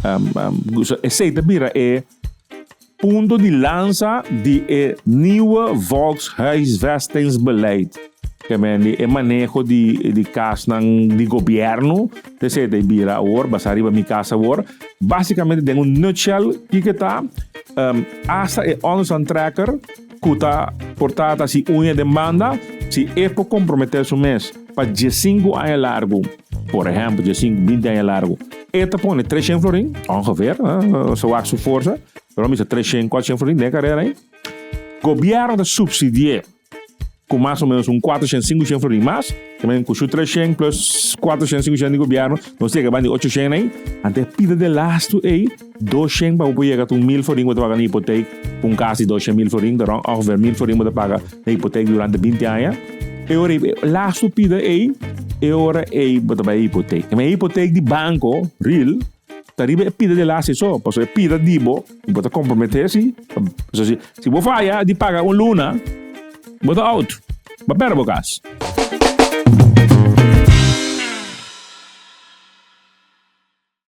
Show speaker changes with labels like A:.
A: Um, um, esei ta bira e punto di lansa di e nieuwe volkshuisvestingsbeleid. Ke men di e maneho di, di kasnan di gobièrnu, esei ta bira awor, basá riba Mi Kas Awor. Básikamente den un nutshell, kiko ta? Hasta e onderstandtrekker ku ta por ta ta hasi uña den banda, si e por komprometé su mes pa diesinku aña largu, por ehèmpel diesinku, binti aña largu, e ta pone treshen florin, ongeveer, sa wak su forsa, pero mi sa treshen, kuatshen florin den e karera ei. Gobièrnu ta supsidi'é ku mas o menos un kuatroshen, sinkoshen florin mas, ta men ku su treshen plus kuatroshen, sinkoshen di gobièrnu, nos yega banda di ochoshen ei, anto e pida de lastu ei, doshen pa bo por yega ta un mil florin ku bo ta paga na hipotek, pa un kas di doshen mil florin, ta rònt ongeveer mil florin bo ta paga na hipotek durante binti aña, e ora ei, e lastu pida ei, e ora ei bo ta bai hipotek. Ta men e hipotek di banko, real, Ta riba e pida di laatste so, pasobra e pida di bo, bo ta komprometé si. Pasobra si, si bo faya di paga un luna, bo ta out, bo pèrdè bo kas.